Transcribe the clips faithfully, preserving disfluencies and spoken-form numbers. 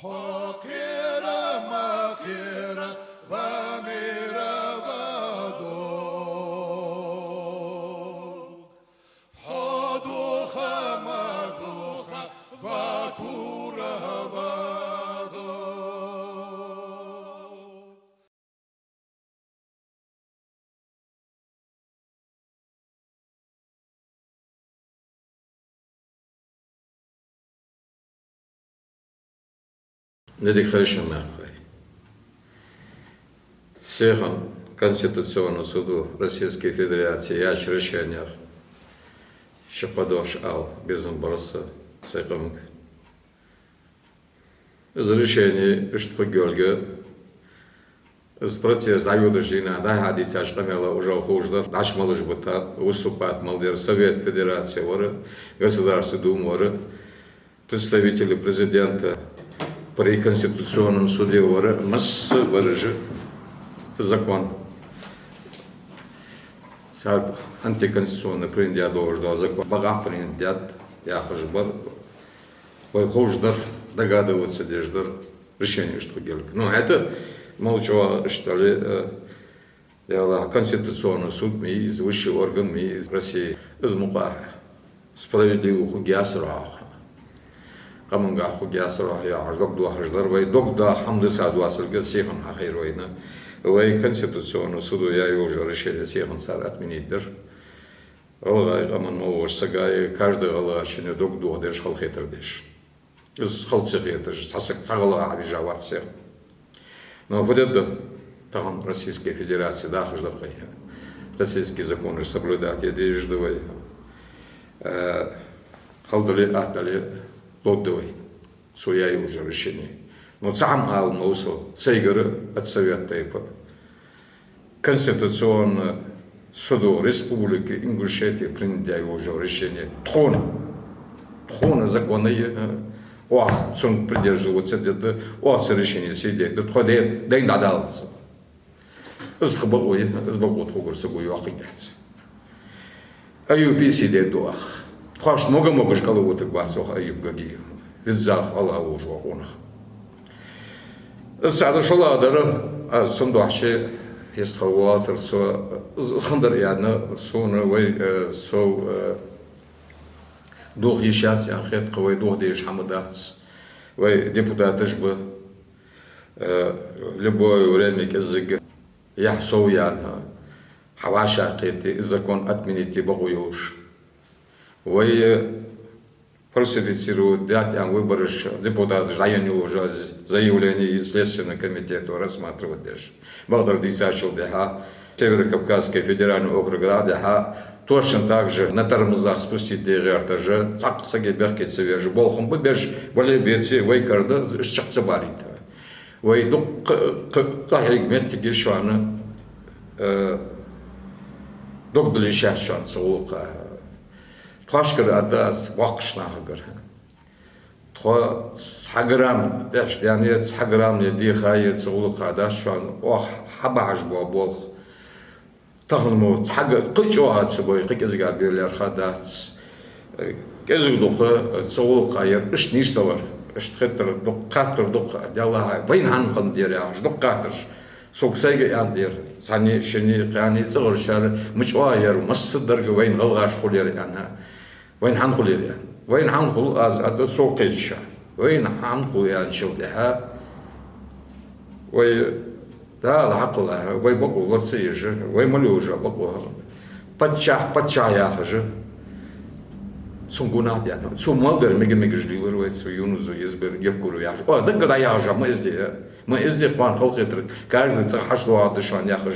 Хьо кхера ма кхера, ва мера ва дог. Хьо духа ма духа, ва кура ва дог. Дика хийла шун, мехкахой. Селхан Конституционни судо Российски Федераце яьча решенех ши-кхо дош ала безам бар са сай къамага. Из решени иштта хургйолга, из процесс дӀайодача дийнахьа дӀа-хьа дийцача къамаьла уже ховш дар, дӀачу малаш бита, выступать мел даьр Совет Федерации вар, Государственни Дума вар, представители президента при Конституционном суде вар, масса вар же закон. Цар антиконституционни принять даь долаш дола закон бакъахьа принять даьд яхаш бар. Вай ховш дар, догадываться деш дар, решени иштта хургйолга. Ну, это молча иштта дале, э, яла Конституционни суд ма йий из, высший орган ма йий из России. Из мукъагӀа справедливо хургья сарахьа, къаманга хургья сарахьа яхаш дог доахаш дар вай. Дог доаха хӀама дисса доацилга селхан хьахайра вайна. Вай Конституционни судо яь йолаш йола решени селхан цар отменить дир. ГӀалгӀай къаман моллагӀча сага, каждый гӀалгӀачунна дог доха дезаш, халахетар дезаш. Из хала ца хеташ, цхьа саг цхьа гӀалгӀа хьабижа вац селхан. Но фу де деза, тахан Российски Федераце дахаш да вай. Российски законаш соблюдать е дезаш да вай. Э, хала дале, атта дале, ловргда вай цо яь йолча решени. Но цхьа хӀама ала лов со сайгара, от Совета тейпа. Конституционни судо Республики Ингушетия принять даь йолча решени тхона, тхона законни я, оаха цунга придерживаться де деза, оаха цу решене сий де деза, тхо де-, дайна дӀадаллалца. Из тха бокъо я, из бокъо тхогара саго йоаккхаргьяц. Аюпа сий де деза оаха. Тхоашта мога-могаш кӀалвутаргвац оаха Аюп Гагиев. Визза гӀалгӀа волаш ва къонах. Из цхьа да шоллагӀа дар, аз цудухьа ше, естхо валатар со, из хиннадар аьнна, сона вай, э, сов, э, доха йиш яц аьнна хет, кхы вай доха дезаш хӀама дац. Вай депутаташ ба, э, любое время кӀезига яхь сов яьнна, хьавӀашагӀкхийтте, из закон отменить е бокъо йолаш. Вай, э, фальсифицировать даьд аьнна выбораш депутаташа дӀаенна йолаш заявлени из Следственни комитето рассматривать деш. Бакъдар дийцачул тӀехьагӀа, Северо-Кавказски федеральни округа дӀа а дихьа, точно так же на тормозах спустить де гӀерташ, цхьаккха сага бехке ца веш, болх ба беш, бале а беце, вай кара да, иштта чакх ца балийта. Вай дукха, кхы, кхы къахьийга моттиг я шоана, э, дог дала йиш яц шоана цу гӀулакха. Тхоашкара аргда аз, боккхача нахагара. Тхо цхьа грамм тӀехьашка даьнна, цхьа грамм е дехар е цу гӀулакха дац шоана, оаха хьабахьаш бола болх. Тахан мо цхьаккха кхы чӀоагӀа ца бой, кхы кӀезига бе лаьрхӀа дац. КӀезига дукха цу гӀулакха яр, иштта нийсдалар, иштта хетар дукха, хаттар дукха, Даьллахьа, вайна хӀана хиннадар яхаш, дукха хаттараш. Сога сайга аьннадар, цхьанне, шинне, кхаьнне, цӀагӀарчар, ма чӀоагӀа яр, массадарга вайна гӀалгӀашта хулар аьнна. Вайна хӀана хулар аьнна. Вайна хӀана хул, аз аргда сога кхетача. Вайна хӀана хул аьнначул тӀехьагӀа, вай Дала хьакхалла, вай бокъо лора ца еш, вай мел йолаш бокъо. Паччахь, паччахь яхаш, цунна гонахьа даьннад. Цо мел дар мега-мегаш лелар вай, цу Юнузо, Езберга, Евкуро яхаш. О, даггара дӀаяхаш, ма из де, ма из де, кхоана халахетар, каждый цӀагӀа хьачудоагӀаргда шоана яхаш,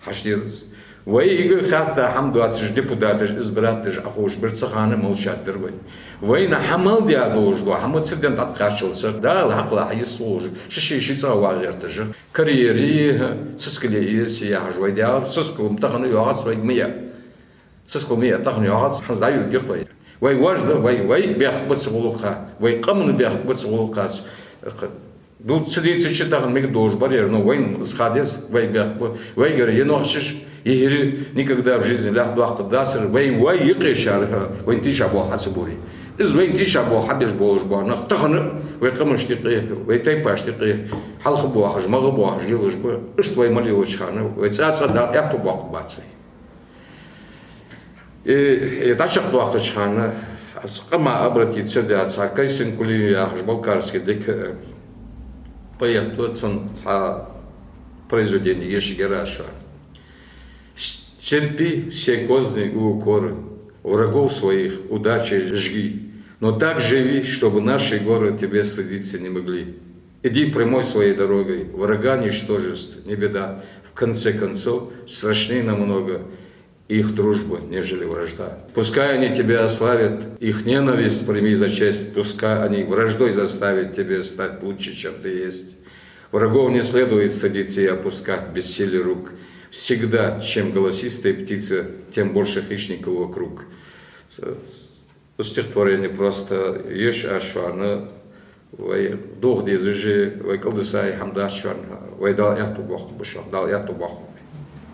хьачудер из. Вайга хатта хӀама доацаш депутаташ, избирать деш Ӏоховшабир, цу хана молчать дир вай. Вайна хьа мел даь долаш дола хӀама цу ден дӀатӀакхаччалца, Дала хьакхалла хьайисволаш, ши-ши ший цӀагӀа вагӀа гӀерташ. Карьери, сискали ирси яхаш вай дяхар, сискал тахан йоагӀац вайга ма яа. Сискал ма яа тахан йоагӀац, хӀанз дӀайоагӀаргья вай. Вай вож да, вай, вай бехк ба цу гӀулакха, вай къаман бехк ба цу гӀулакха. Дувца ца дийцача тахан мегаргдолаш бар ер, но вайна из ха деза, вай бехк ба, вайгара е нохчаш, е хӀирий никогда в жизни лаьтта доаккхаргдацар, вай, вай юкъе шоана, вайна тийша болх хьа ца бовре. Из вайна тийшаболх хьабеш болаш бола нах тахан а вай къамашта юкъе, вай тайпашта юкъе хьалха боахаш, магӀа боахаш лелаш ба. Иштта вай ма лелача хана вай цӀа-цӀа Дала аьттув боаккхаргбац вай. И, и дӀачакхдоаккхача хана аз къаман обратиться даь, цхьа Кайсин Кулиев яхаш балкарский дика, э, поэт ва, цун цхьа произведени ешаргьяр аз шоана. Терпи все козни и укоры, врагов своих удачей жги, но так живи, чтобы наши горы тебе стыдиться не могли. Иди прямой своей дорогой, врага ничтожеств не беда, в конце концов страшней намного их дружба, нежели вражда. Пускай они тебя ославят, их ненависть прими за честь, пускай они враждой заставят тебя стать лучше, чем ты есть. Врагов не следует стыдиться и опускать в бессилии рук. Всегда, чем голосистее птица, тем больше хищников вокруг. Из стихотворени просто еш аз шоана, вай дохаде дезаш, вай кӀалдиса хӀама дац шоана, вай Дала аьттув боаккхаргба шоана, Дала аьттув боаккхаргба.